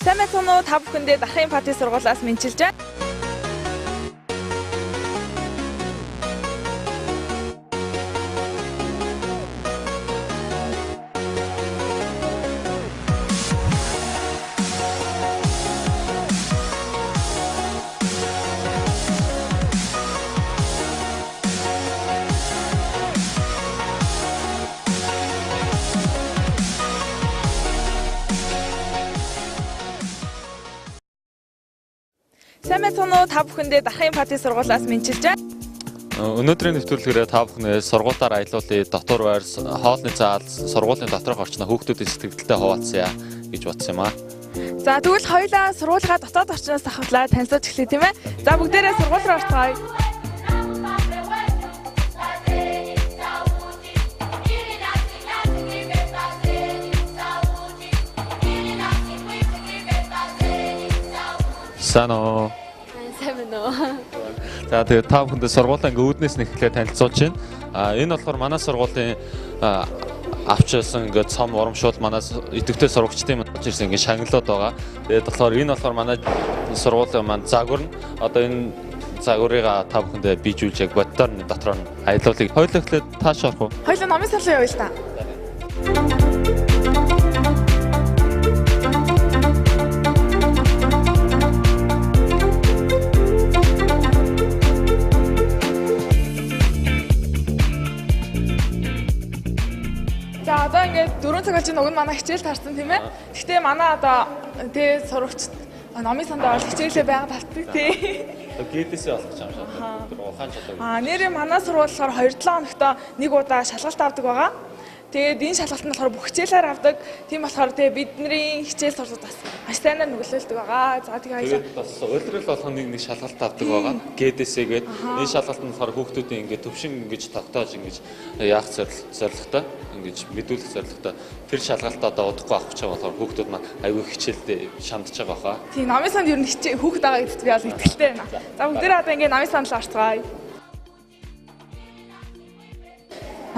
Сайн байцгаана уу? Та бүхэндээ Дархан Пати сургуулиас мэдчилж байна. Сайн байцгаана уу? Та бүхэндээ Дархан Пати сургуулиас мэдчилж байна. Өнөөдрийн нэвтрүүлгээр та бүхнээ сургуулиар аялуулъя, дотор байр, хоолны заал, сургуулийн доторх орчноо хүүхдүүдийн сэтгэлдээ хуваалцъя гэж бодсон юм аа. За тэгвэл хоёулаа сургуулийнхаа дотоод орчноос ахвлаа танилцуулж эхлэе, тийм ээ. За бүгдээрээ сургууль руу орцгоё. Сайн уу? Сайн байна уу? За тэгээд та бүхэндээ сургуулаа ингээ үүднээс нь эхлээд танилцуулж байна. А энэ болохоор манай сургуулийн авч ирсэн ингээ цом урамшуул манай идэвхтэй сурагчдын маань авч ирсэн ингээ шагналууд байгаа. Тэгээд болохоор энэ болохоор манай сургуулийн маань загвар нь одоо энэ загварыг та бүхэндээ бийжүүлж яг боддоор нь дотроо нь аялуулъя. Хоёулаа эхлээд тааш орох уу? Хоёулаа номын сан руу явъя л та. За одоо ингээд 4 цаг болж уг нь манай хичээл таарсан, тийм ээ. Гэхдээ манай одоо тэгээ сурагчд номын санд орол хичээлээ байнга тавтдаг, тий. Гэлээсээ болох юм шиг. Тэр ухаан чадвар. Аа нэрээ манай сургууль болохоор 2-7 хоногт нэг удаа шалгалт авдаг байгаа. Тэгээд энэ шалгалт нь болохоор бүх хичээлээр авдаг. Тийм болохоор тэгээ бидний хичээл суртал бас маш сайнаар нүгэлэлдэг байгаа. За тэгээ хоёлаа. Тэгээд бас улирал болгоно нэг шалгалт авдаг байгаа. ГДС гээд энэ шалгалт нь болохоор хүүхдүүдийн ингээд төвшин ингэж тогтоож ингэж яах зорилготой, ингэж мэдүүлэх зорилготой. Тэр шалгалтаа одоо удахгүй авах гэж байгаа болохоор хүүхдүүд маань аягүй хичээлдээ шамдж байгаа баха. Тийм, номын санд ер нь хүүхэд байгаа гэдэгт би бол итгэлтэй байна. За бүгдээрээ одоо ингээд номын санд л орцгоё.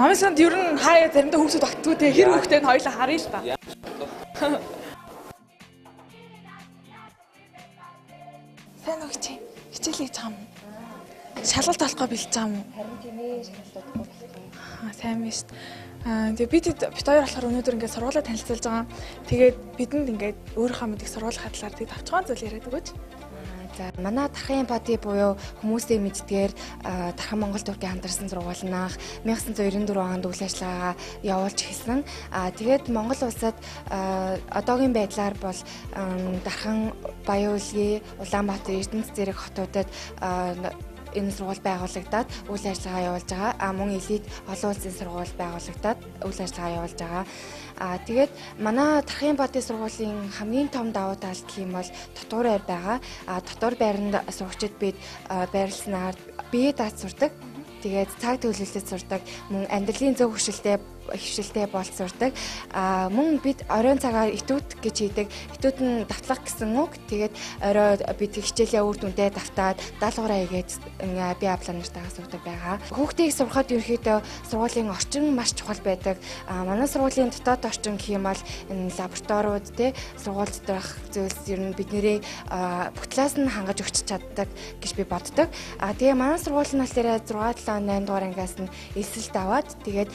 Номын санд ер нь хаяа заримдаа хүүхдүүд огтгүй те, хэр хүүхдээ нь хоёулаа харъя л та. Сайн уу хичээ? Хичээл хийж байгаа юм уу? Шалгалт болохгүй бэлдэж байгаа юм уу? Харин тийм ээ, шалгалт болохгүй бэлдэж байгаа. Аа сайн байна шүү дээ. Аа тэгээ бид хоёр болохоор өнөөдөр ингээд сургуулаа танилцуулж байгаа. Тэгээд бидэнд ингээд өөрийнхөө мэдих сургуулийн талаар тэгээд авчгаан зүйл яриад өгөөч. За манай Дархан Пати буюу хүмүүсийн мэддгээр Дархан Монгол Туркийн хамтарсан сургууль нь анх 1994 онд үйл ажиллагаагаа явуулж эхэлсэн. Тэгээд Монгол улсад одоогийн байдлаар бол Дархан, Баян-Улгийн, Улаанбаатар, Эрдэнэт зэрэг хотуудад энэ сургууль байгуулагдаад үйл ажиллагаа явуулж байгаа. Мөн элит олон улсын сургууль байгуулагдаад үйл ажиллагаа явуулж байгаа. Тэгээд манай Дархан Пати сургуулийн хамгийн том давуу тал гэх юм бол дотуур байр байгаа. Дотуур байранд сурагчид бид байрласнаар бие дааж сурдаг. Тэгээд цаг төлөвлөлтөд сурдаг. Мөн амьдралын зөв хөвшилтэй болж сурдаг. Мөн бид оройн цагаар этюд гэж хийдэг. Этюд нь давтлах гэсэн үг. Тэгээд орой бид хичээлээ үр дүнтэй давтаад даалгавраа хийгээд бие планертайгаа сурдаг байгаа. Хүүхдийг сурахад ерөнхийдөө сургуулийн орчин маш чухал байдаг. Манай сургуулийн дотоод орчин гэх юм бол энэ лабораториуд те, сургууль доторх зүйлс ер нь бидний бүх талаас нь хангаж өгч чаддаг гэж би боддог. Тэгээ манай сургууль нь болохоор 6 7 8 дугаар ангиас нь элсэлт аваад тэгээд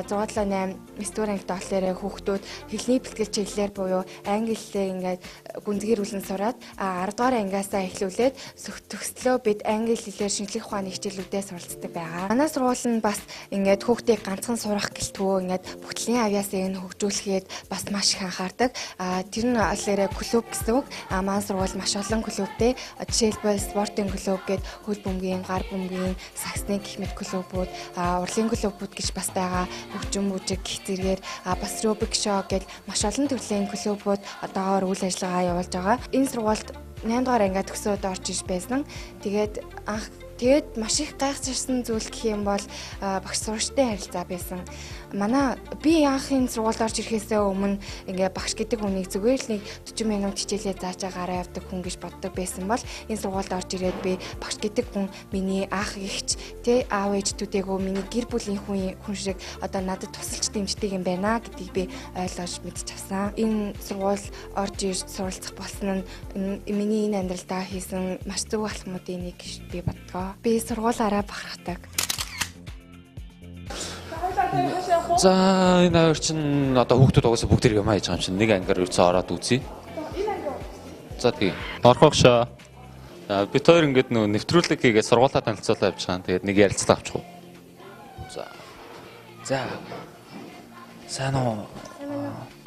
6 7 8 9 дугаар ангид болохоор хүүхдүүд хэлний бэлтгэл чиглэлээр буюу англи хэлээ ингээд гүнзгийрүүлэн сураад 10 дугаар ангиасаа эхлүүлээд төгслөө бид англи хэлээр шинжлэх ухааны хичээлүүдээ суралцдаг байгаа. Манай сургууль нь бас ингээд хүүхдийг ганцхан сурах гэлтгүү ингээд бүх төрлийн авьяасыг нь хөгжүүлэхэд бас маш их анхаардаг. Тэр нь болохоор клуб гэсэн үг. Манай сургууль маш олон клубтэй. Жишээлбэл спортын клуб гээд хөл бөмбөгийн, гар бөмбөгийн, саксны гэх мэт клубүүд, урлагийн клубүүд гэж бас байгаа. Хөгжим бүжиг гэх зэрэгээр бас рубик шоу гэл маш олон төрлийн клубүүд одоогоор үйл ажиллагаа явуулж байгаа. Энэ сургуульд 8 дугаар ангиа төгсөөд орж иж байсан. Тэгээд анх Тэгээд маш их гайхширсан зүйл гэх юм бол багш сурагчтай харилцаа байсан. Манай би анх энэ сургуульд орж ирэхээсээ өмнө ингээ багш гэдэг хүнийг зүгээр л нэг 40 минут хичээлээ зааж гараа явдаг хүн гэж боддог байсан бол энэ сургуульд орж ирээд би багш гэдэг хүн миний ах эгч тэ аав ээж төдийгүй миний гэр бүлийн хүн шиг одоо надад тусалж дэмждэг юм байна гэдгийг би ойлгож мэдчих авсан. Энэ сургууль орж ирж суралцах болсон нь миний энэ амьдралдаа хийсэн маш зөв алхмуудын нэг гэж би боддгоо. Би сургуулаараа бахархдаг. За энэ хоёр чинь одоо хүүхдүүд угаасаа бүгд юм хийж байгаа юм чинь нэг ангиар юуцаа ороод үзье. За тийм. Орхох шаа. Бид хоёр ингээд нөө нэвтрүүлэг хийгээ сургуулаа танилцуулаа явж байгаа. Тэгээд нэг ярилцлага авчих уу. За. За. Сайн уу?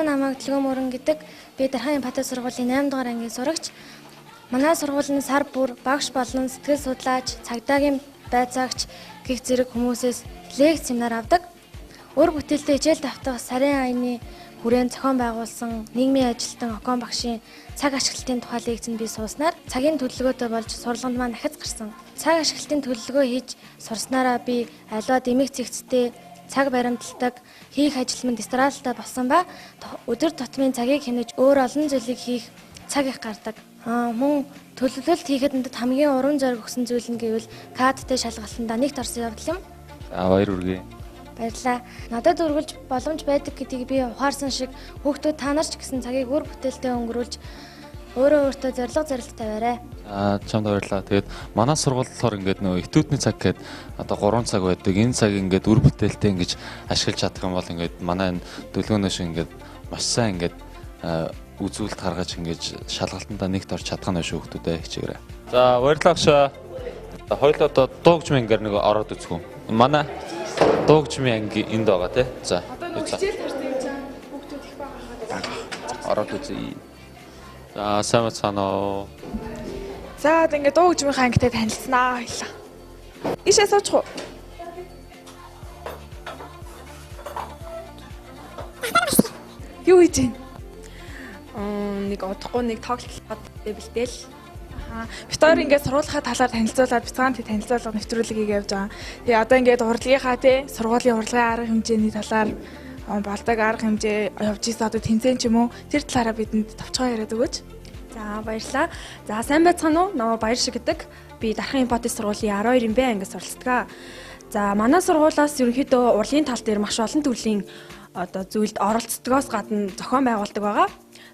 Намайг Төлгөө Мөрөн гэдэг. Би Дархан Пата сургуулийн 8 дугаар ангийн сурагч. Манай сургууль нь сар бүр багш болон сэтгэл судлаач, цагдаагийн байцаагч гэх зэрэг хүмүүсээс лекц семинар авдаг. Өр бүтээлтэй хичээл давтах сарын аяны хүрээнд зохион байгуулсан нийгмийн ажилтан Окон багшийн цаг ашиглалтын тухай лекцэнд би сууснаар цагийн төлөвлөгөөтэй болж сурлаганд маань ахиц гарсан. Цаг ашиглалтын төлөвлөгөө хийж сурснараа би аливаа дэмэг зэгцтэй цаг баримталдаг, хийх ажил минь дистралтай болсон ба өдөр тутмын цагийг хэмнэж өөр олон зүйлийг хийх цаг их гардаг. Мөн төлөвлөлт хийхэд надад хамгийн урам зориг өгсөн зүйл нь гэвэл КАД-тэй шалгалтандаа нэгт орсон явдал юм. За баяр хүргэе. Баярлалаа. Надад үргэлж боломж байдаг гэдгийг би ухаарсан шиг хүүхдүүд та нар ч гэсэн цагийг үр бүтээлтэй өнгөрүүлж өөрөө өөртөө зорилго зорилт тавиарай. За чамд баярлалаа. Тэгээд манай сургууль болохоор ингээд нөгөө этюдний цаг гээд одоо 3 цаг байдаг. Энэ цаг ингээд үр бүтээлтэй ингэж ашиглаж чадах юм бол ингээд манай энэ дөлгөөнөөс ингээд маш сайн ингээд үзүүлэлт гаргаж ингэж шалгалтандаа нэгт орж чадах нь шүү хүүхдүүдээ хичээгээрэй. За баярлалаа агшаа. Хоёул одоо дуугчмын ангиар нэг ороод үзэх үү. Манай дуугчмын анги энд байгаа тий. За. Одоо нөгөө хичээл тарсан юм чам хүүхдүүд их байгаа хаа. Ороод үзье. За сайн бацгаана уу. За одоо ингээд дуугчмын ангитай танилцсанаа хоёлаа. Ийшээ суучих уу? Юу хийж байна? Нэг удахгүй нэг тоглолтод бэлдээл. Бид хоёр ингээд сургуулийнхаа талаар танилцуулаад бяцхан тий танилцуулга нэвтрүүлэг хийгээ явж байгаа. Тэгээ одоо ингээд урлагийнхаа тий сургуулийн урлагийн арга хэмжээний талаар болдог арга хэмжээ явж исэн одоо тэмцээн ч юм уу тэр талаараа бидэнд товчхон яриад өгөөч. За баярлалаа. За сайн байцгаана уу? Намайг Баяр шиг гэдэг. Би Дархан Импотын сургуулийн 12-ын Б ангид суралцдаг. За манай сургуулиас ерөнхийдөө урлагийн тал дээр маш олон төрлийн одоо зүйлд оролцдогоос гадна зохион байгуулдаг байгаа.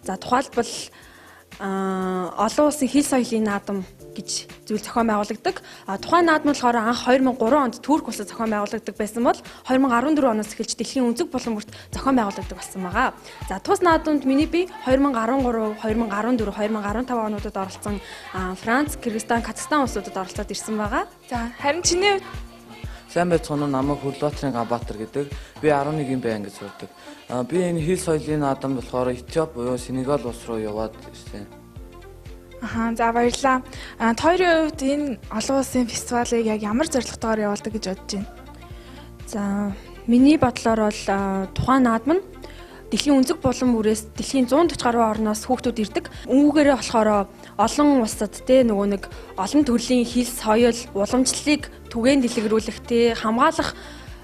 За тухайлбал олон улсын хэл соёлын наадам гэж зүйл зохион байгуулагддаг. Тухайн наадам болохоор анх 2003 онд Турк улсад зохион байгуулагддаг байсан бол 2014 оноос эхэлж дэлхийн өнцөг булан бүрт зохион байгуулагддаг болсон байгаа. За тус наадамд миний би 2013, 2014, 2015 онуудад оролцсон Франц, Кыргызстан, Казахстан улсуудад оролцоод ирсэн байгаа. За харин чиний Сайн байцгаана уу? Намайг Хүлбаатарын Ганбаатар гэдэг. Би 11-ийн Б ангид сурдаг. Би энэ хэл соёлын наадамд болохоор Этиоп буюу Сенегал улс руу яваад ирсэн. Аха, за баярлалаа. Хоёрын хувьд энэ олон улсын фестивалыг яг ямар зорилготойгоор явуулдаг гэж бодож байна? За миний бодлоор бол тухайн наадам нь дэлхийн өнцөг булан бүрээс дэлхийн 140 гаруй орноос хүүхдүүд ирдэг. Үүгээрээ болохоор олон улсад те нөгөө нэг олон төрлийн хэл соёл, уламжлалыг түгээн дэлгэрүүлэх те хамгаалах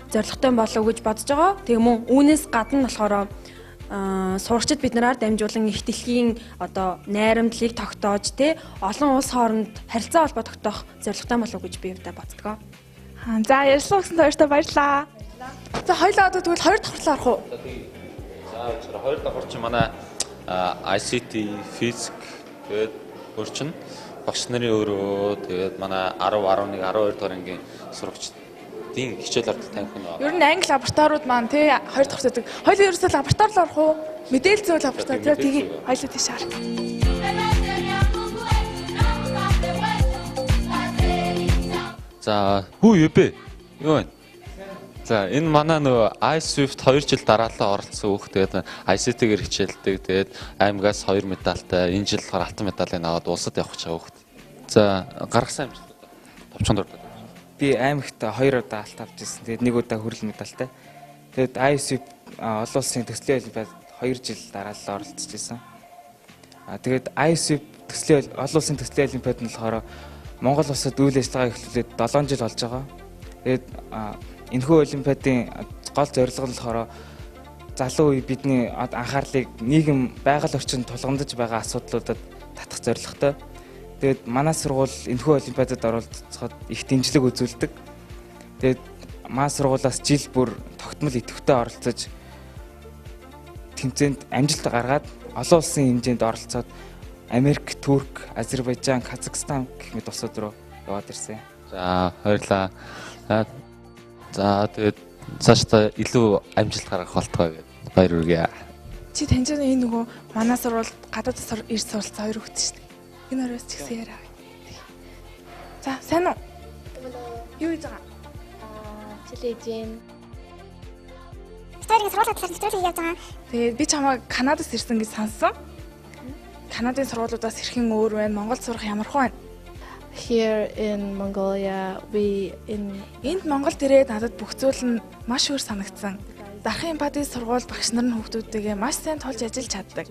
зорилготой болов уу гэж бодож байгаа. Тэгээ мөн үүнээс гадна болохоор сурагчид бид нараар дамжуулан их дэлхийн одоо найрамдлыг тогтоож те олон улс хооронд харилцаа холбоо тогтоох зорилготой болов уу гэж би хувьдаа боддог. За ярьсан гэсэн хоёртой баярлалаа. За хоёлаа одоо тэгвэл хоёр давхарлаа орох уу? За хоёр давхар чинь манай ICT, физик тэгээд өөр чинь багш нарын өрөө тэгээд манай 10, 11, 12 дугаар ангийн сурагчдын хичээл ордол тавих нь байна. Ер нь анги лабораториуд маань тий хоёр давхар байдаг. Хоёулаа ерөөсөө лаборатори л орох уу? Мэдээлэл зүй лаборатори тий тэгээ хоёулаа тийш харах. За хүү юу бэ? Юу вэ? За энэ манай нөгөө iSwift 2 жил дараалал оролцсон хүүхд тэгээд ICT-гээр хичээлдэг. Тэгээд аймгаас 2 медальтай, энэ жил болохоор алтан медалийг аваад улсад явах гэж байгаа хүүхд. За гаргасан амжилтууд товчхон дурдаад. Би аймагт 2 удаа алт авч ирсэн. Тэгээд 1 удаа хүрэл медальтай. Тэгээд iSwift олон улсын төслийн олимпиад 2 жил дараалал оролцож ирсэн. Тэгээд iSwift төслийн олон улсын төслийн олимпиад нь болохоор Монгол улсад үйл ажиллагаа эхлүүлээд 7 жил болж байгаа. Тэгээд энэхүү олимпиадын гол зорилго нь болохоор залуу үе бидний анхаарлыг нийгэм байгаль орчин тулгамдж байгаа асуудлуудад татах зорилготой. Тэгээд манай сургууль энэхүү олимпиадад оролцоход их дэмжлэг үзүүлдэг. Тэгээд манай сургуулиас жил бүр тогтмол идэвхтэй оролцож тэмцээнд амжилт гаргаад олон улсын хэмжээнд оролцоод Америк, Турк, Азербайджан, Казахстан гэх мэт улсууд руу яваад ирсэн. За, баярлалаа. За, тэгээд цаашдаа илүү амжилт гаргах болтугай гэд баяр хүргэе. Чи таньж байгаа энэ нөгөө манай сургууль гадаад ирж суралцсан хоёр хүүхэд шүү дээ. Энэ хоёроос ч гэсэн яриа. За, сайн уу? Юу хийж байгаа? Хичээл хийж байна. Битэрийн сургуулийн талаар нэвтрүүлэг хийж байгаа. Тэгээд би чамайг Канадаас ирсэн гэж сонссон. Канадын сургуулиудаас хэрхэн өөр байна? Монголд сурах ямархуу байна? Here in Mongolia we in Энд Монголд ирээд надад бүх зүйл нь маш өөр санагдсан. Дархан Эмпати сургууль багш нар нь хүүхдүүдтэйгээ маш сайн тулж ажиллаж чаддаг.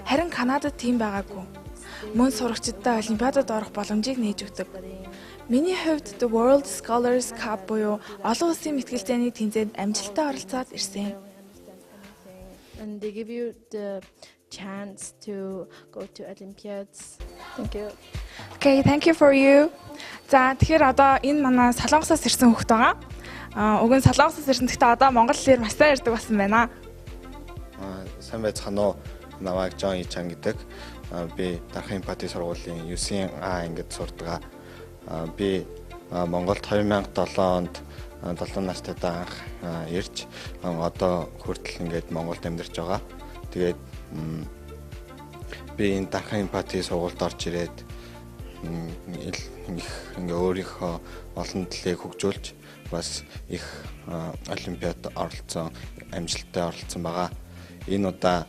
Харин Канадад тийм байгаагүй. Мөн сурагчидтай олимпиадад орох боломжийг нээж өгдөг. Миний хувьд The World Scholars Cup буюу олон улсын мэтгэлцээний тэмцээнд амжилттай оролцоод ирсэн. And they give you the chance to go to Olympiads. Thank you. Okay, thank you for you. За, тэгэхээр одоо энэ манай Солонгосоос ирсэн хүүхэд байгаа. Аа, уг нь Солонгосоос ирсэн. Гэхдээ одоо монгол хэлээр маш сайн ярьдаг болсон байна. Сайн байцгаана уу? Намайг Жон Ичан гэдэг. Би Дархан Эмпати сургуулийн 9 А ангид сурдаг. Би Монголд 2007 онд 7 настайдаа анх ирж одоо хүртэл ингээд Монголд амьдарч байгаа. Тэгээд би энэ Дархан Эмпати сургуульд орж ирээд их ингээ өөрийнхөө олон төлийг хөгжүүлж бас их олимпиад оролцсон, амжилттай оролцсон байгаа. Энэ удаа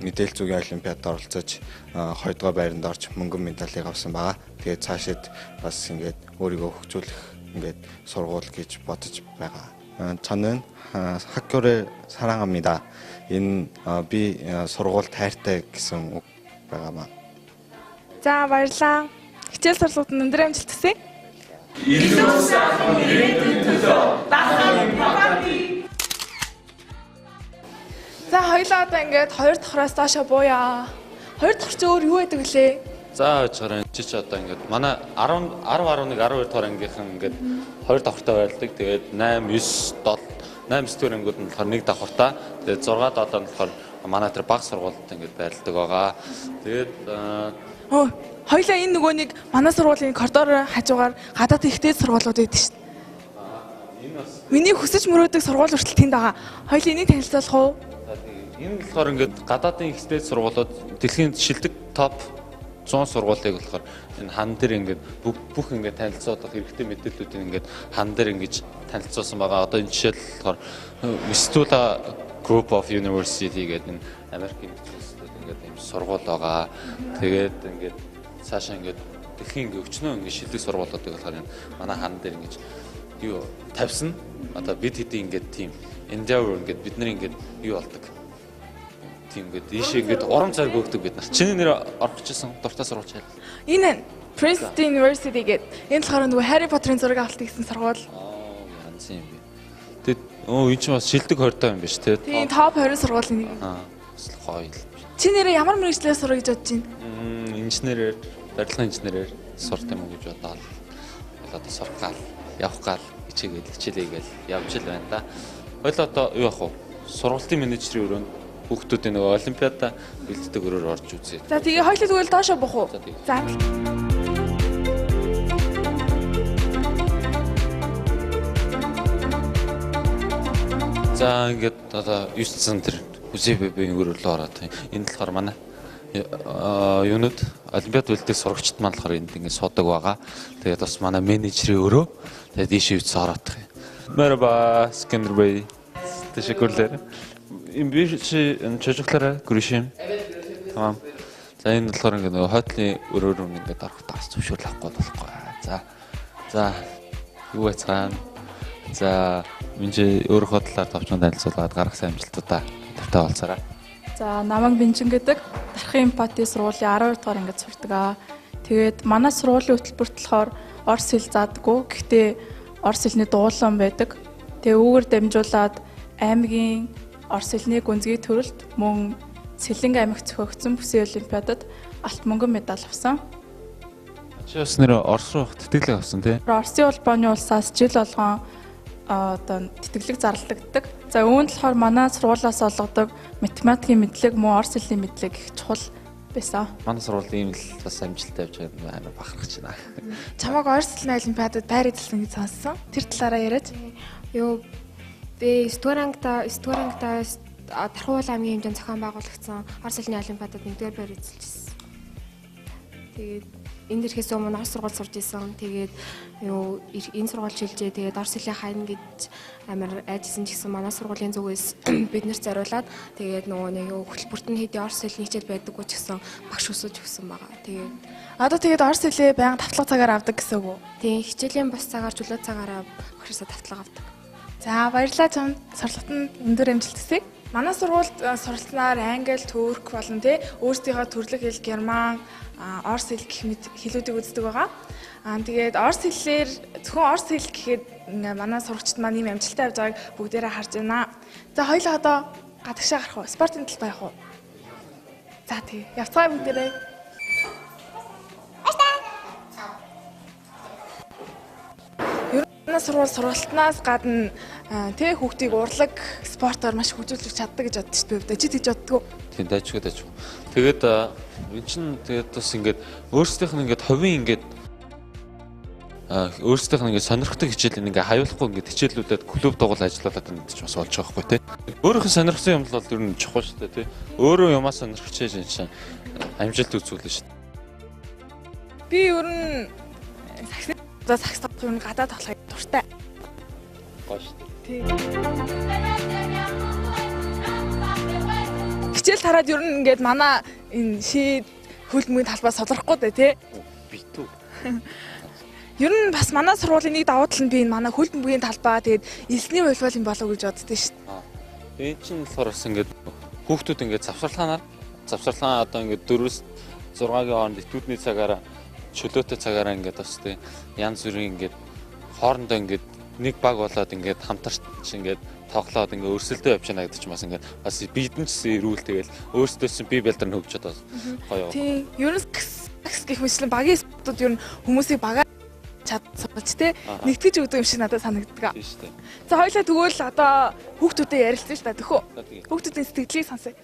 мэдээлэл зүгийн олимпиадад оролцож 2 дугаар байранд орж мөнгөн медалийг авсан байгаа. Тэгээд цаашид бас ингээд өөрийгөө хөгжүүлэх ингээд сургууль гэж бодож байгаа. 저는 학교를 사랑합니다. Энэ би сургууль хайртай гэсэн үг байгаамаа. За, баярлалаа. Хичээл сурлагад нь өндөр амжилт хүсье. Илүү сайхан ирээдүйн төлөө Дархан Эмпати. За, хоёлаа одоо ингээд хоёр давхраас доошо бууя. Хоёр давхар чи өөр юу байдаг вүлээ? За, очоор энэ чи одоо ингээд манай 10 10 11 12 дугаар ангийнхан ингээд хоёр давхартай байрладаг. Тэгээд 8 9 7 8 9 дугаар ангиуд нь болохоор нэг давхартай. Тэгээд 6 7 нь болохоор манай тэр баг сургуульд ингээд байрладаг байгаа. Тэгээд хоёлаа энэ нөгөө нэг манай сургуулийн коридор хажуугаар гадаад ихтэй сургуулиуд байдаг шүү дээ. Энэ бас миний хүсэж мөрөөдөг сургууль хүртэл тэнд байгаа. Хоёлаа энийг танилцуулах уу? Энэ болохоор ингээд гадаадын ихтэй сургуулиуд дэлхийн шилдэг топ 100 сургуулийг болохоор энэ хан дээр ингээд бүх ингээд танилцуулах хэрэгтэй мэдээллүүдийг ингээд хан дээр ингэж танилцуулсан байгаа. Одоо энэ жишээл болохоор Vistula Group of University гэдэг энэ Америкийн нэгдсэн ингээд ийм сургууль байгаа. Тэгээд ингээд цаашаа ингээд дэлхийн ингээд өчнөө ингээд шилдэг сургуулиудыг болохоор энэ манай хан дээр ингэж юу тавьсан. Одоо бид хэдийн ингээд тийм endeavor ингээд бид нар ингээд юу болдог. Тийм ингээд ийшээ ингээд урам зориг өгдөг бид нар. Чиний нэр орох гэжсэн дуртай сургууль чайл. Энэ Princeton University гэдэг. Энэ болохоор нөгөө Harry Potter-ын зураг авалт хийсэн сургууль. Янз юм бэ. Тэгээд энэ чинь бас шилдэг 20 таа юм биш үү? Тийм, топ 20 сургуулийн нэг. Бас гоё л. Чи нэрээ ямар мэргэжлээр сурах гэж бодож байна? Инженерээр, барилгын инженерээр сурт юм уу гэж бодоол. Одоо сурах гал, явах гал, хичээгээл, хичээлээгээл явж л байна да. Хоёлаа одоо юу явах вэ? Сургалтын менежерийн өрөөнд хүүхдүүдийн нөгөө олимпиада бэлддэг өрөөр орж үзье. За, тэгээ хоёлаа тэгвэл доошо бох уу? За. За, ингээд одоо 9 центр ҮЗББ-ийн өрөөлөө ороод энэ болохоор манай юунууд олимпиад бэлдэх сурагчид маань болохоор энд ингээд суудаг байгаа. Тэгээд бас манай менежерийн өрөө. Тэгээд ийшээ үтс ороод. Merhaba İskender Bey. Teşekkürler. Bir şey çocuklara görüşeyim. Tamam. За, энэ болохоор ингээд нөгөө хойтлын өрөөр нь ингээд орох таас зөвшөөрөл авахгүй болохгүй. За. За, юу байцгаана? За, минь өөрийнхөө талаар товчхон танилцуулаад гаргасан амжилтуудаа тавтай болцоорой. За, намайг Бинчин гэдэг. Дархан Эмпати сургуулийн 12 дугаар ангид сурдаг. Тэгээд манай сургуулийн хөтөлбөрт болохоор орос хэл заадаггүй. Гэхдээ орос хэлний дуулан байдаг. Тэгээ үүгээр дамжуулаад аймгийн орос хэлний гүнзгий төрөлд мөн Сэлэнг аймагт зохиогдсон бүсийн олимпиадад алт мөнгөн медаль авсан. Чи бас нэр Орос руу тэтгэлэг авсан тий? Оросын улбааны улсаас жил болгон одоо тэтгэлэг зарлагддаг. За үүнд болохоор манай сургуулиас олгодог математикийн мэдлэг мөн орос хэлний мэдлэг их чухал байсан. Манай сургууль ийм л бас амжилттай явж байгаа амар бахархаж байна. Чамайг орос хэлний олимпиадад байр эзэлсэн гэж сонссон. Тэр талаараа яриач. Юу би 9 дугаар ангидаа Тархуул аймгийн хэмжээнд зохион байгуулагдсан орос хэлний олимпиадад 1-р байр эзэлжсэн. Тэгээд энэ ирэхээс өмнө орос сургууль сурж исэн. Тэгээд юу энэ сургууль шилжээ. Тэгээд орос хэлээ хайна гэж амар айжсэн ч гэсэн манай сургуулийн зүгээс биднэрт зориулаад тэгээд нөгөө нэг хөтөлбөрт нь хэдий орос хэлний хичээл байдаггүй ч гэсэн багш өсөж өгсөн байгаа. Тэгээд одоо тэгээд орос хэлээ байнга тавтлага цагаар авдаг гэсэн үг үү? Тийм, хичээлийн бус цагаар чөлөө цагаараа багшаасаа тавтлага авдаг. За баярлалаа чамд. Сургалтанд өндөр амжилт хүсье. Манай сургуульд суралцсанаар англи, турк болон тий өөрсдийнхөө төрлөх хэл герман, орос хэл гэх мэт хэлүүдийг үздэг байгаа. Тэгээд орос хэллээр зөвхөн орос хэл гэхэд манай сурагчид маань ийм амжилттай явж байгааг бүгдээрээ харж байна. За хоёулаа одоо гадагшаа гарах уу? Спортын талбай явах уу? За тий. Явцгаая бүгдээрээ. Манай сургууль сургалтнаас гадна тэ хүүхдийг урлаг спортоор маш хөгжүүлж чаддаг гэж боддог шүү дээ. Чи тэгж боддгоо? Тийм, дайчгүй. Тэгээд эн чинь тэгээд бас ингээд өөрсдийнх нь ингээд хувийн ингээд өөрсдийнх нь ингээд сонирхдаг хичээлийг ингээд хавиулахгүй ингээд хичээлүүдэд клуб дугуул ажиллаулаад энэ ч бас болж байгаа байхгүй тий. Өөрийнх нь сонирхсан юм л бол ер нь чухал шүү дээ тий. Өөрөө юмаа сонирхчээж энэ чинь амжилт үзүүлнэ шүү дээ. Би ер нь сакс тоглох юм гадаа тоглох дуртай. Гоё шүү дээ. Тий. Хичээл тараад ер нь ингээд манай энэ шийд хөлбөмбөгийн талбай солирохгүй дээ тий. Битүү. Ер нь бас манай сургуулийн нэг давуу тал нь би энэ манай хөлбөмбөгийн талбай тэгээд элсний волейбол юм болов гэж боддоо шүү дээ. Энэ чинь болохоор бас ингээд хүүхдүүд ингээд завсарлахаа одоо ингээд 4-6-гийн хооронд этүүдний цагаараа чөлөөтэй цагаараа ингээд бас тий янз бүрийн ингээд хоорондоо ингээд нэг баг болоод ингээд хамтарч ингээд тоглоод ингээд өрсөлдөө явж байна гэдэг чинь бас ингээд бас бидэн ч гэсэн эрүүл тэгэл өөрсдөөс нь бие бэлдэр нь хөгжөөд бас гоё. Тийм, ер нь сакс гэх мэтлэн багийн спортууд ер нь хүмүүсийг багаар чадсаж тий нэгтгэж өгдөг юм шиг надад санагддаг. Тийм шүү дээ. За хоёлаа тэгвэл одоо хүүхдүүдэд ярилцъя л та төхөө. Хүүхдүүдийн сэтгэлийг сонсъё.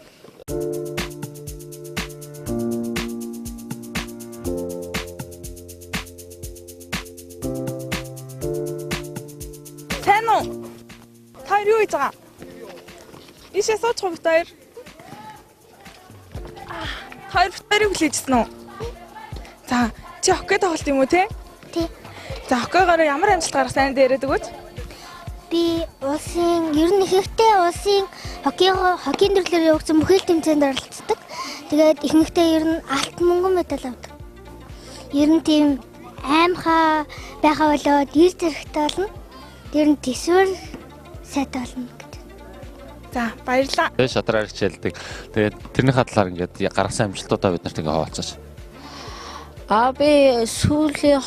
Сайн уу? Та хоёр юу хийж байгаа? Ийшээ суучих уу бит хоёр? Та хоёр бит хоёрыг хүлээжсэн үү? За, чи хоккей тоглолт юм уу те? Тий. За, хоккейгоор ямар амжилт гаргасан дээр яриад өгөөч. Би улсын ер нь ихэнхдээ улсын хоккейн төрлөөр явагдсан бүхэл тэмцээнд оролцдог. Тэгээд ихэнхдээ ер нь алт мөнгөн медаль авдаг. Ер нь тийм аймхаа байхаа болоод ир зэрэгтэй болно. Тэр нь төсвөр сайтай болно гэдэг. За, баярлалаа. Тэгээд шатраар хичээлдэг. Тэгээд тэрнийхээ талаар ингээд гаргасан амжилтуудаа бид нарт ингээд хуваалцаач. Би сүүлийн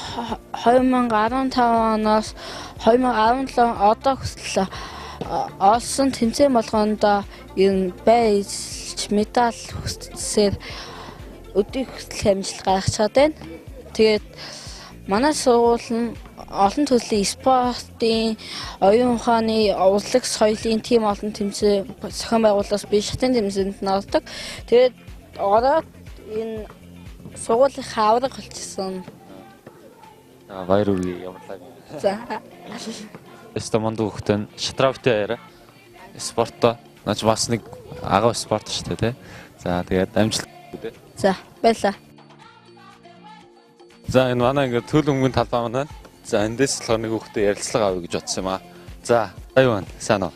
2015 оноос 2017 одоо хүртэл олсон тэмцээн болгонд ер нь бай эзэлж медаль хүртсээр өдийг хүртэл амжилт гаргаж чад байна. Тэгээд манай сургууль нь олон төрлийн спортын, оюун ухааны, урлаг соёлын тийм олон тэмцээн зохион байгуулалтаас би шатын тэмцээнд нь ордог. Тэгээд ороод энэ сургуулийн авраг болчихсон. Баяр үргээ явуулаа. За. Өстө монд хүүхдээ шатравтай яриа. Спортоо наач бас нэг агав спорт шүү дээ, тэ. За тэгээд амжилт. За, баярлалаа. За энэ манай ингээд төл өмгөн талбай маань. За эндээс болохоор нэг хүүхдээ ярилцлага авъя гэж бодсон юм аа. За, аюу байна. Сайн уу?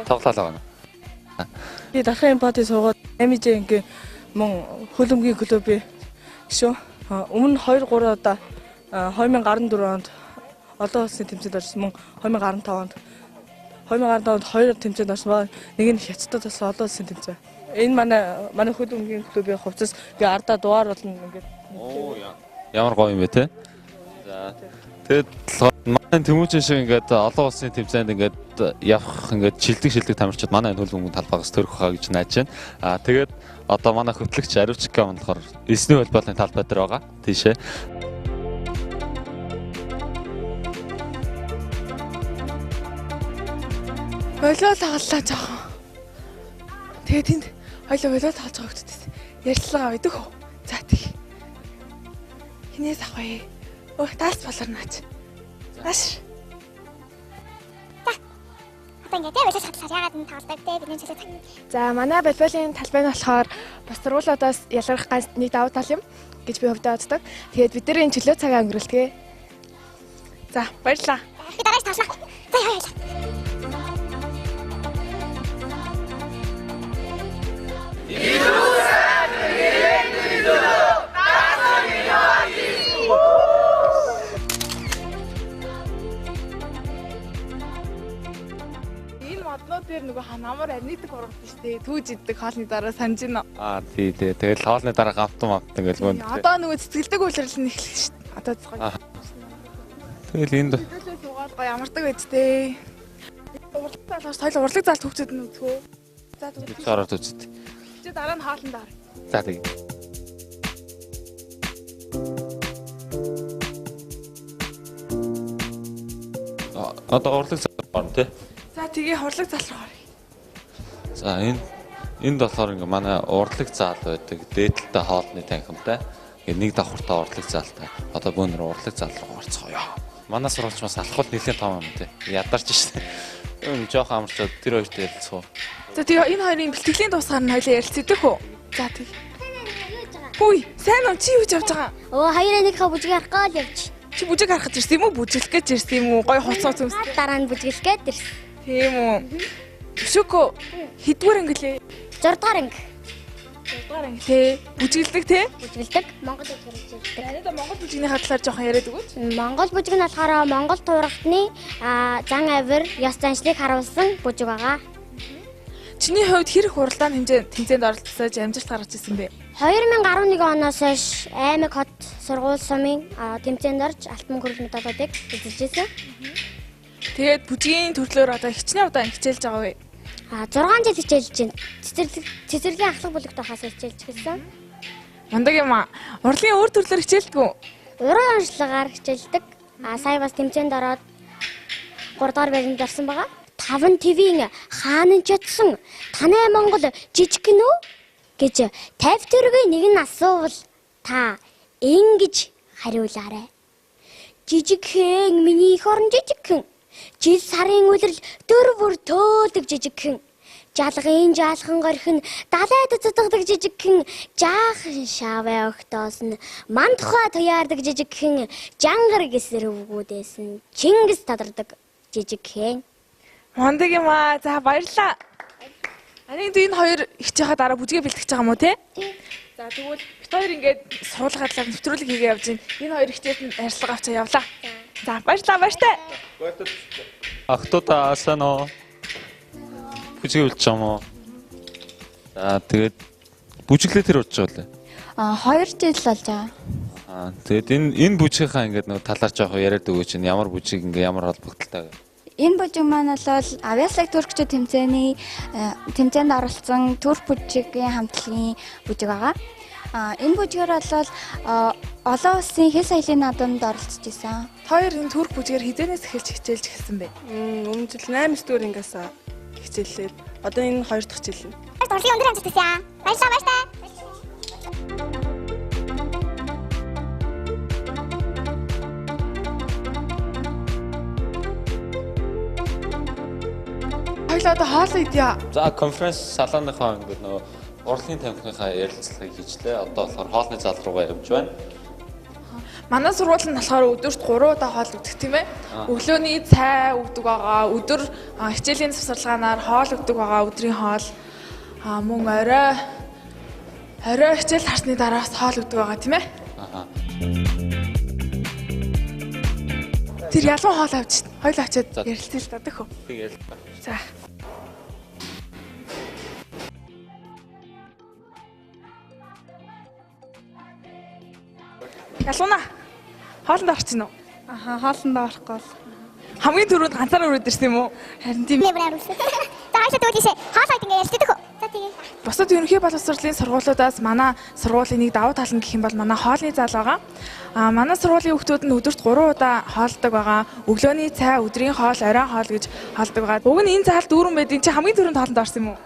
Тоглолоо байна. Би Дархан Эмпати сургууль 8Ж ангийн мөн хөлбөмбөгийн клубын гишүүн. Өмнө 2 3 удаа 2014 онд олон улсын тэмцээнд орсон, мөн 2015 онд 2 тэмцээнд орсон. Нэг нь Хятадд болсон олон улсын тэмцээн. Энэ манай хөлбөмбөгийн клубын хувцас ингээ ардаа дугаар болно ингээд. Оо яа. Ямар гоё юм бэ те. За тэгээд манай Тэмүүжин шиг ингээд олон улсын тэмцээнд ингээд явах ингээд шилдэг тамирчид манай энэ хөлбөмбөгийн талбайгаас төрөх хаа гэж найдаж байна. Аа тэгээд одоо манай хөтлөгч Ариучка болохоор элсний волейболын талбай дээр байгаа. Тийшээ. Волейбол тоглолоо жоохон. Тэгээд тэнд хоёлоо волейбол тоглож байгаа хүмүүсээс ярилцлага авъя дэх үү? За тэг. Хинээс авах вэ? Өө таас болор наач. Нааш. За. Одоо ингээд волейбол талаар яагаад энэ тоглодог те бидний чөлөө цаг. За манай волейболын талбай нь болохоор бус сургуулиудаас ялгарх ганц нэг давуу тал юм гэж би хувьдаа боддог. Тэгээд бид нар энэ чөлөө цагаа өнгөрүүлдэг. За баярлалаа. Би дарааж тоглоно. За яа яа. Энэ моднууд дээр нөгөө ханамар арнитик ургадаг шүү дээ. Түүж иддэг хоолны дараа санаж гинэ. Аа тий тий. Тэгэл хоолны дараа гамтан мамтан гэл мөн. Одоо нөгөө цэцгэлдэг үйлрэл нь эхлэх шүү дээ. Одоо гоё. Тэгэл энд төлөө суугаад гоё амардаг байж тээ. Урлаг заалгаж соёл урлаг заалт хөвчөд нь үзэх үү? За тэгвэл. Ороод үздэг. Чи дараа нь хоолнд ор. За тэг. Одоо урлаг зал орно тий. За тэгээ урлаг зал руу оръё. За энд болохоор ингээ манай урлаг зал байдаг. Дээдэлтэй хоолны танхимтай. Ингээ нэг давхартай урлаг залтай. Одоо бөөнөр урлаг зал руу орцгоё. Манай сургуульч бас алхвал нэлээд том юм тий. Ядарч шээ. Юм жоохон амарчаад тэр хоёртой ярилцах уу? За тэгээ энэ хоёрын бэлтгэлийн дуусгаар нь хоёлаа ярилцдаг үү? За тэг. Хүй, сайн уу чи юу гэж явж байгаа? Өө хоёрын нэг хаа бүжиг харах гал явж. Чи бүжиг харах гэж ирсэн юм уу? Бүжиглэх гэж ирсэн юм уу? Гой хуцаа зүмс. Дараа нь бүжиглэх гээд ирсэн. Тийм үү. Өшөкөө хэдвэр анги лээ? 6 дугаар анги. 6 дугаар анги тий. Бүжиглдэг тий? Бүжиглдэг. Монгол бүжгээр бүжиглдэг. Анида Монгол бүжигний талаар жоохон яриад өгөөч. Монгол бүжиг нь болохоор Монгол туурагтны зан авир, ёс заншлыг харуулсан бүжиг байгаа. Чиний хувьд хэр их уралдаан тэмцээнд оролцож амжилт гаргаж ирсэн бэ? 2011 оноос хойш аймаг хот сургууль сумын тэмцээнд орж алтан мөнгө медалуудыг эзэлж ирсэн. Тэгээд бүжгийн төрлөөр одоо хичнээн удаа хичээлж байгаа вэ? 6 жил хичээлж байна. Цэцэрлэгийн ахлах бүлэгт байхаас хичээлж эхэлсэн. Мундаг юм аа. Урлагийн өөр төрлөөр хичээлдэг үү? Уран онцлогаар хичээлдэг. Сая бас тэмцээнд ороод 3 дугаар байранд орсон байгаа. 5 ТV-ийн хаан ч утсан танай Монгол жижигхэн үү гэж 50 төгрөгийн нэг нь асуувал та ингэж хариулаарай. Жижигхэн миний эх орон жижигхэн. Жил сарын улирал дөрв бүр төөлдөг жижигхэн. Жалгын жаалхан горхин далайд цутгадаг жижигхэн. Жаахан шавай огтоос нь мандхаа туяардаг жижигхэн. Жангар гисэр өвгүүдээс нь Чингис тадардаг жижигхэн. Мундаг юм аа. За баярлалаа. Анийн энэ хоёр хичээхээ дараа бүжгээ бэлтгэж байгаа юм уу те? За тэгвэл бит хоёр ингээд сургуулийнхаа талаар нэвтрүүлэг хийгээ явж байна. Энэ хоёр хичээлд нь ярилцлага авчаа явлаа. За баярлалаа, баяртай. Охтуудаа сайн уу? Бүжгээ бэлтэж байгаа юм уу? За тэгээд бүжиглээ тэр урдж байгаа лээ. 2 жил болж байгаа. Тэгээд энэ бүжгийнхаа ингээд нөгөө талаар жоох яриад өгөөч. Ямар бүжиг ингээд ямар холбогдолтой вэ? Энэ бүжиг маань бол авьяаслаг туркчид тэмцээнд оролцсон турк бүжигийн хамтлагийн бүжиг байгаа. Энэ бүжгээр бол олон улсын хэл соёлын наадамд оролцож исэн. Хоёр энэ турк бүжгээр хэзээнээс эхэлж хичээлж эхэлсэн бэ? Өмнө жил 8 дугаар ангиас хичээллээ. Одоо энэ 2 дахь жил нь. Урлагийн өндөр амжилт хүсье. Баярлалаа, баяртай. Хоёлаа одоо хоол идье. За конференц салааныхаа ингээд нөгөө урлагийн тамхиныхаа ярилцлагыг хийжлээ. Одоо болохоор хоолны зал руугаа явж байна. Манай сургууль нь болохоор өдөрт 3 удаа хоол өгдөг тийм ээ. Өглөөний цай өгдөг байгаа, өдөр хичээлийн завсарлагаанаар хоол өгдөг байгаа, өдрийн хоол. Мөн орой хичээл харсны дараас хоол өгдөг байгаа тийм ээ. Тэр ялган хоол авч хоёул авчиад ярилцъя л да төхөө. Тэгэл. За. Ялгууна. Хоолнд орчих нь уу? Аха, хоолнд орохгүй бол. Хамгийн түрүүнд ганцаараа өрөөд ирсэн юм уу? Харин тийм. За хаашаа тэгвэл ийшээ хоол хойд ингээ ярьдаг үү? За тэгээ. Бусад ерөнхий боловсролын сургуулиудаас манай сургуулийн нэг давуу тал нь гэх юм бол манай хоолны зал байгаа. А манай сургуулийн хүүхдүүд нь өдөрт 3 удаа хоолдог байгаа. Өглөөний цай, өдрийн хоол, оройн хоол гэж хоолдог байгаа. Уг нь энэ зал дүүрэн байдیں۔ Чи хамгийн түрүүнд хоолнд орсон юм уу?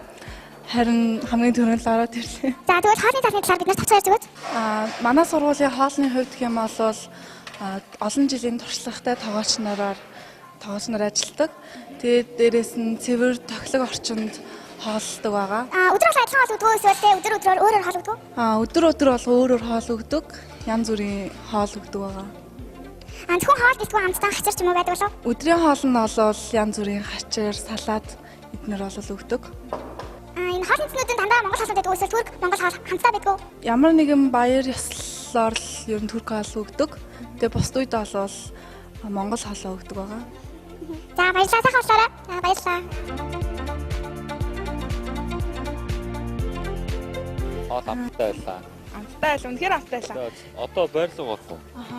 Харин хамгийн түрүүнд л ороод ирлээ. За тэгвэл хоолны залны талаар бид нар товчхон ярьж өгөөч. Аа манай сургуулийн хоолны хувьд гэх юм бол олон жилийн туршлагатай тогооч нараар ажилладаг. Тэгээд дээрээс нь цэвэр тохилог орчинд хооллодог байгаа. Аа өдөр болгон адилхан хоол өгдөг үү эсвэл өдөр өдрөөр өөрөөр хоол өгдөг үү? Аа өдөр өдөр болго өөрөөр хоол өгдөг. Янз бүрийн хоол өгдөг байгаа. Аа зөвхөн хоол гэлтгүй амттай хачир ч юм уу байдаг болов уу? Өдрийн хоол нь бол янз бүрийн хачир, салат эднэр бол өгдөг. Аа энэ хоолны цэснүүд нь дандаа монгол хоолнууд байдаг үү эсвэл түрк монгол хоол хамтдаа байдаг уу? Ямар нэгэн баяр ёслолоор л ер нь түрк хоол өгдөг. Тэгээ бусд үед бол монгол хоолоо өгдөг байгаа. За баярлалаа, сайхан уулзаарай. За баярлалаа. Хоол амттай байлаа. Амттай байл, үнэхээр амттай байлаа. Одоо байрлал болох уу? Аха.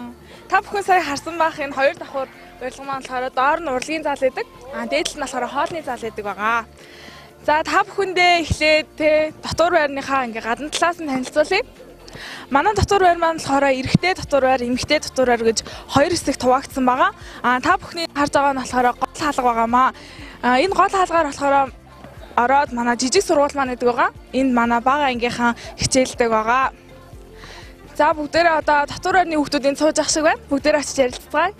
Та бүхэн сая харсан байх энэ хоёр давхар барилга маань болохоор доор нь урлагийн зал байдаг. Аа дээд тал нь болохоор хоолны зал байдаг байгаа. За та бүхэндээ эхлээд те дотор байрныхаа ингээ гадна талаас нь танилцуулъя. Манай дотор байр маань болохоор эрэгтэй дотор байр, эмэгтэй дотор байр гэж хоёр хэсэгт хуваагдсан байгаа. Аа та бүхний харж байгаа нь болохоор гол хаалга байгаамаа. Аа энэ гол хаалгаар болохоор ороод манай жижиг сургууль маань гэдэг байгаа. Энд манай бага ангийнхан хичээлдэг байгаа. За бүгдээрээ одоо дотор байрны хүүхдүүд энд сууж ах шиг байна. Бүгдээрээ очиж ярилцгаая.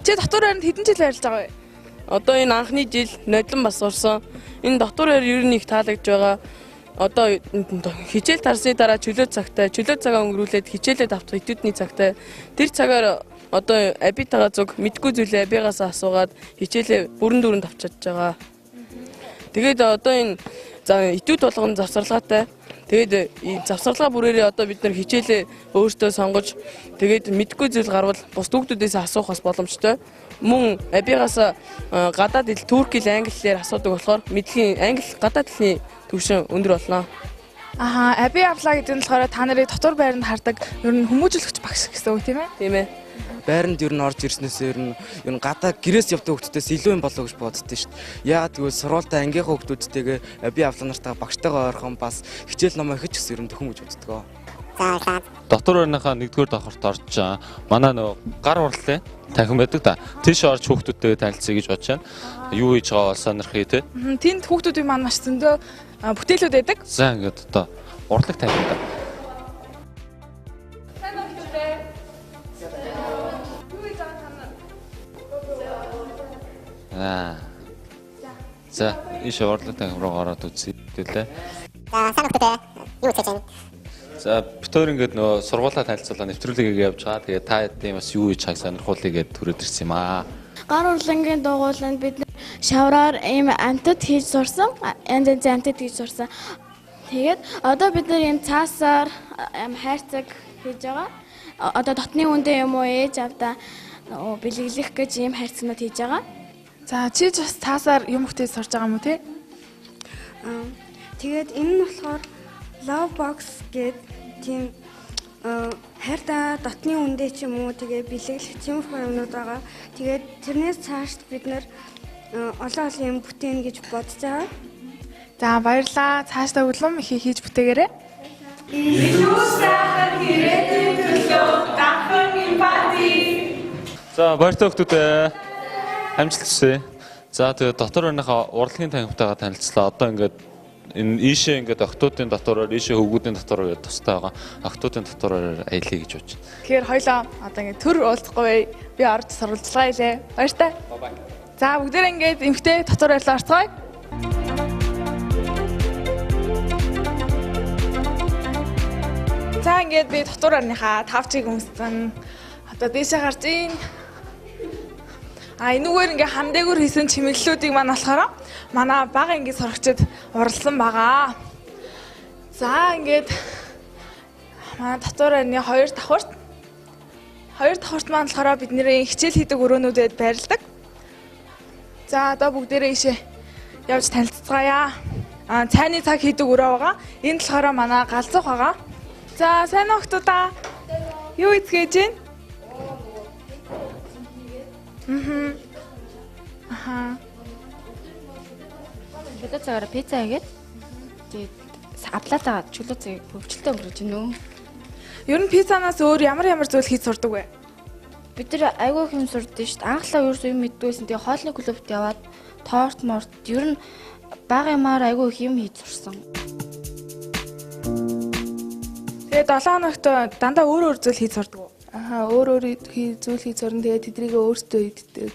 Чи дотор байранд хэдэн жил байрлаж байгаа вэ? Одоо энэ анхны жил нодлон бас сурсан. Энэ дотор байр ер нь их таалагдж байгаа. Одоо хичээл тарсны дараа чөлөө цагтай, чөлөө цагаа өнгөрүүлээд хичээлээ давтах этюдний цагтай. Тэр цагаар одоо абитагаа зүг мэдгүй зүйлээ абигаас асуугаад хичээлээ бүрэн дүүрэн давч чадж байгаа. Тэгээд одоо энэ за этюд болгон завсарлагаатай. Тэгээд завсарлага бүрээрээ одоо бид нар хичээлээ өөртөө сонгож тэгээд мэдгүй зүйл гарвал бус хүүхдүүдээс асуух бас боломжтой. Мөн абигаас гадаад хэл, турк хэл, англи хэлээр асуудаг болохоор мэдлэгийн англи гадаад хэлний түвшин өндөр болно. Аха, аби авлаа гэдэг нь болохоор та нарыг дотор байранд хардаг ер нь хүмүүжүүлэгч багш гэсэн үг тийм ээ? Тийм ээ. Байранд ер нь орж ирснээс ер нь гадаа гэрээс явдаг хүүхдүүдээс илүү юм болов гэж боддоо шүү дээ. Яагаад гэвэл сургуультай ангийнхаа хүүхдүүдтэйгээ аби авлаа нартайгаа багштайгаа ойрхон бас хичээл номоо хийж гэсэн ер нь төхөн гэж боддгоо. За Дотор байрныхаа нэгдүгээр давхарт орж манай нөгөө гар урлалын танхим байдаг да. Тийш орж хүүхдүүдтэйгээ танилцъя гэж бодож байна. Юу хийж байгаа бол сонирхъя те. Тэнд хүүхдүүдийн маань маш зөндөө бүтээлүүд байдаг. За ингээд одоо урлаг танхим да. Сайн уу хүүхдүүдээ? Юу хийж байгаа та нар? Аа. За, ийш урлаг танхим руу ороод үзье лээ. За сайн хүүхдүүдээ юу хийж байна? За бид хоёр ингээд нөгөө сургуулаа танилцуулаа нэвтрүүлгийг явж байгаа. Тэгээ та хэдийн бас юу хийж байгааг сонирхуулъя гэдээ түрээд ирсэн юм аа. Гар урлангийн дугууланд бид шавраар ийм амтд хийж сурсан. Янз янзын амтд хийж сурсан. Тэгээд одоо бид нар ийм цаасаар хайрцаг хийж байгаа. Одоо дотны хүндээ юм уу ээж авдаа бэлэглэх гэж ийм хайрцагнууд хийж байгаа. За чи ч бас цаасаар юм хөтөж сурж байгаа юм уу те? Тэгээд энэ нь болохоор love box гээд тийм хайртай дотны үндэ ч юм уу тэгээ бэлэглэх тиймэрхүү юмнууд байгаа. Тэгээд тэрнээс цааш бид нар олон олон юм бүтээн гэж бодож байгаа. За баярлалаа. Цаашдаа улам их хийж бүтээгээрэй. Илүү сайхан ирээдүйн төлөө Дархан эмпати. За баяртай хүүхдүүдээ. Амжилт хүсье. За тэгээ дотор байрныхаа урлагийн танхимтайгаа танилцлаа. Одоо ингээд энэ ийшээ ингээд охтуудын дотороор ийшээ хөвгүүдийн дотороор тустай байгаа. Охтуудын дотороор аялъя гэж бодож байна. Тэгэхээр хоёлоо одоо ингээд төр уулзахгүй бай. Би орж сурвалжлага илээ. Баяртай. За бүгдээрээ ингээд эмхтэй дотор байрлал орцгоё. За ингээд би дотор байрныхаа тавчийг өмссөн. Одоо дээшээ гарч ийн. А энүүгээр ингээ хам дээгүүр хийсэн чимэглэлүүдийг маань болохоор манай бага ангийн сурагчид уралсан байгаа. За ингээд манай дотор байрны хоёр давхарт маань болохоор бидний хичээл хийдэг өрөөнүүдэд байрладаг. За одоо бүгдээрээ ийшээ явж танилцгаая. А цайны цаг хийдэг өрөө байгаа. Энэ болохоор манай галзуух байгаа. За сайн уу охтуудаа. Юу эцгээж гин? Аха. Чөлөө цагаараа пицца хийгээд тэгээд авлаатаа чөлөө цагийг хөвчлөлтөй өнгөрөөж гинөө. Ер нь пиццанаас өөр ямар ямар зүйл хийж сурдаг вэ? Бид нар айгүй их юм сурдаг шүү дээ. Анхлаа ерөөсөө юм мэддгүйсэн. Тэгээ хоолны клубт яваад торт морт ер нь бага юмар айгүй их юм хийж сурсан. Тэгээ 7 хоногт дандаа өөр өөр зүйл хийж сурдаг уу? Аха, өөр өөр зүйл хийж сурна. Тэгээ тэдрийгээ өөртөө иддэг.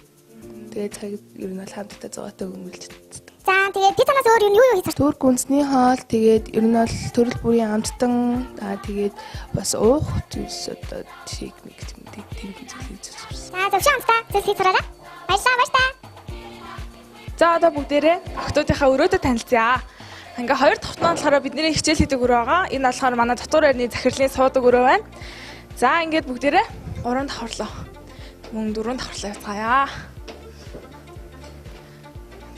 Тэгээ цаг ер нь бол хамтдаа зугаатай өнгөрүүлж чаддаг. За тэгээд пиццанаас өөр юу юу хийж сурдаг? Турк үндэсний хоол, тэгээд ер нь бол төрөл бүрийн амттан, тэгээд бас уух зүйлс одоо шейк нэг тийм зүйл хийж сурсан. За зөвшөө амттай зүйл хийж сураарай. Баярлалаа, баяртай. За одоо бүгдээрээ охтуудынхаа өрөөдөд танилцъя. Ингээ хоёр давхар нь болохоор бидний хичээл хийдэг өрөө байгаа. Энэ болохоор манай дотор байрны захирлын суудаг өрөө байна. За ингээд бүгдээрээ 3 давхарлаа. Мөн 4 давхарлаа явцгаая.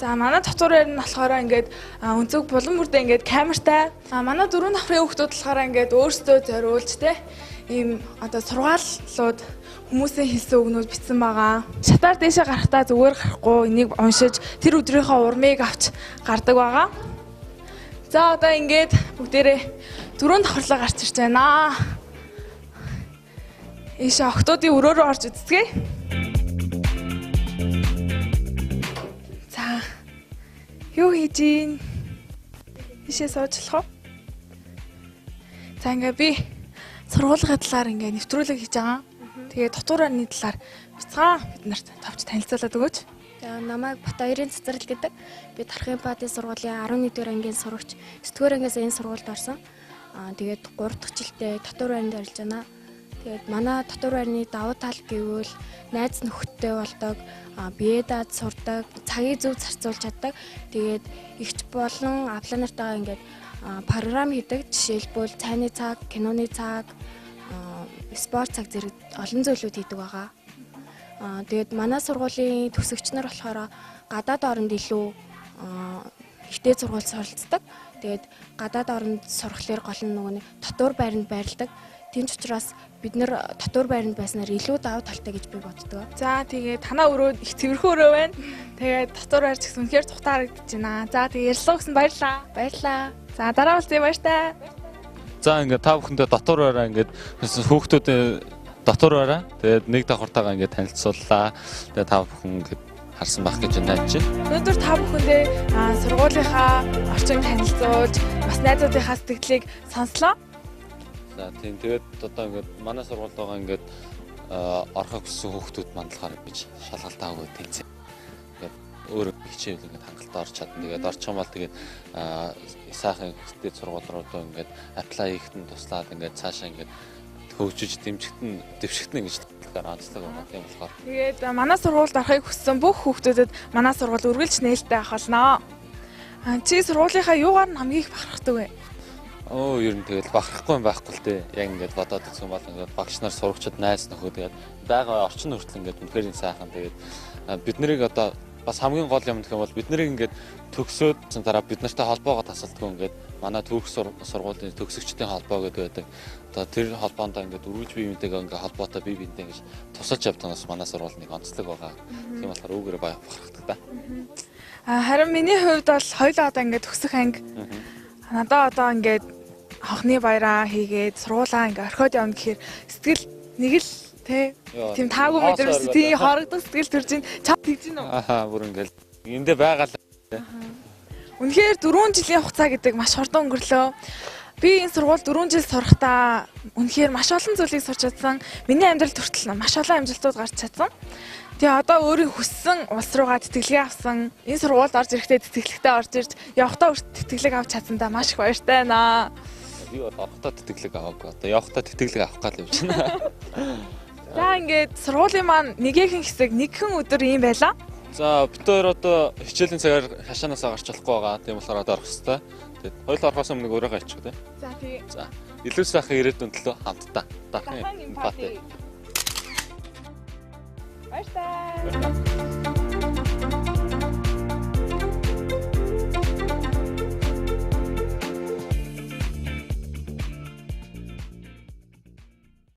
За манай дотор байр нь болохоор ингээд өнцөг булан бүрдээ ингээд камертай. Манай 4 давхрын хүүхдүүд болохоор ингээд өөрсдөө зориулж те ийм одоо сургааллууд хүмүүсийн хэлсэн үгнүүд бичсэн байгаа. Шатаар дээшээ гарахдаа зүгээр гарахгүй энийг уншиж тэр өдрийнхөө урмыг авч гардаг байгаа. За одоо ингээд бүгдээрээ 4 давхарлаа гарч ирж байна. Ийшээ охтуудын өрөө рүү орж үзцгээе. За юу хийж ийн? Ийшээ суучлах уу? За ингээ би сургуулийн талаар ингээ нэвтрүүлэг хийж байгаа. Тэгээ дотор байрны талаар бяцхан бид нарт товч танилцуулаад өгөөч. За намайг Батбаярын цэцэрлэг гэдэг. Би Дархан Эмпати сургуулийн 11-р ангийн сурагч. 9-р ангиас энэ сургуульд орсон. Тэгээд 3 дахь жилдээ дотор байранд орилж байна. Тэгээд манай дотор байрны давуу тал гэвэл найз нөхөдтэй болдог, бие даад сурдаг, цагийг зөв зарцуулж чаддаг. Тэгээд ихч болон авлаа нартайгаа ингээд програм хийдэг. Жишээлбэл цайны цаг, киноны цаг, спорт цаг зэрэг олон зүйлүүд хийдэг байгаа. Тэгээд манай сургуулийн төгсөгч нар болохоор гадаад оронд илүү ихтэй сургууль суралцдаг. Тэгээд гадаад оронд сурахлаар гол нь нөгөө дотор байранд байрладаг. Тийм ч учраас бид нэр дотор байранд байснаар илүү давуу талтай гэж би боддог. За тэгээд танаа өрөө их цэвэрхэн өрөө байна. Тэгээд дотор байр ч гэсэн үнэхээр тухтай харагдаж байна. За тэгээд ярилцлага өгсөн баярлалаа. Баярлалаа. За дараа уулзъя, баяртай. За ингээд та бүхэндээ дотор байраа ингээд хүүхдүүд дотор байраа. Тэгээд нэг давхартайгаа ингээд танилцууллаа. Тэгээд та бүхэн ингээд харсан байх гэж найдаж байна. Өнөөдөр та бүхэндээ сургуулийнхаа орчин танилцуулж, бас найзуудынхаа сэтгэлийг сонслоо. За тийм, тэгээд одоо ингээд манай сургуульд байгаа ингээд орохыг хүссэн хүүхдүүд мандлахаар гэж шалгалт аваагүй тэнцээ. Ингээд өөрөө хичээл ингээд хангалттай орч чадна. Тэгээд орчих юм бол тэгээд сайхан ихтэй сургууль руу одоо ингээд apply хийхэд нь туслаад ингээд цаашаа ингээд хөгжиж дэмжигтэн дэвшигтэн гэж талаар онцлог байна. Тийм болохоор. Тэгээд манай сургуульд орохыг хүссэн бүх хүүхдүүдэд манай сургууль үргэлж нээлттэй авах болно. Чи сургуулийнхаа юугаар нь хамгийн их бахархдаг вэ? Ер нь тэгэл бахархгүй юм байхгүй л дээ. Яг ингээд бодоод үзэх юм бол ингээд багш нар сурагчид найз нөхөд тэгээд байгаа орчин хүртэл ингээд үнэхээр сайхан. Тэгээд бид нарыг одоо бас хамгийн гол юм гэх юм бол бид нарыг ингээд төгсөөд дараа бид нартай холбоогоо тасалдгүй ингээд манай төрөх сургуулийн төгсөгчдийн холбоо гэдэг байдаг. Одоо тэр холбоондоо ингээд үргэлж бие биентэйгээ ингээд холбоотой бие биентэй ингэж тусалж явдаг нь бас манай сургууль нэг онцлог байгаа. Тийм болохоор үүгээрээ бахархдаг та. Харин миний хувьд бол хоёулаа одоо ингээд төгсөх анги. Надаа одоо ингээд хонхны баяраа хийгээд сургуулаа ингээд орхиод явна гэхээр сэтгэл нэг л тийм таагүй мэдрэмж, тийм хорогдох сэтгэл төрж ин. Чам тэгж гин үү? Аа, бүр ингээд эндээ байгаа л. Үнэхээр 4 жилийн хугацаа гэдэг маш хурдан өнгөрлөө. Би энэ сургууль 4 жил сурахдаа үнэхээр маш олон зүйлийг сурч чадсан. Миний амьдрал хүртэл маш олон амжилтууд гарч чадсан. Тэгээ одоо өөрийн хүссэн улс руугаа тэтгэлгээ авсан. Энэ сургуульд орж ирэхдээ тэтгэлэгтэй орж ирж, явахдаа хүртэл тэтгэлэг авч чадсандаа маш их баяртай байна. Би бол орохдоо тэтгэлэг аваагүй. Одоо явахдаа тэтгэлэг авах гал явж байна. За ингээд сургуулийн маань нэгэхэн хэсэг нэгхэн өдөр ийм байлаа. За бид хоёр одоо хичээлийн цагаар хашаанаасаа гарч болохгүй байгаа. Тийм болохоор одоо орох хэвээр. Тэгээд хоёул орохоос өмнө өөрөөгөө аччих тий. За тий. За илүү сайхан ирээдүйн төлөө хамтдаа. Дархан эмпати. Баяртай.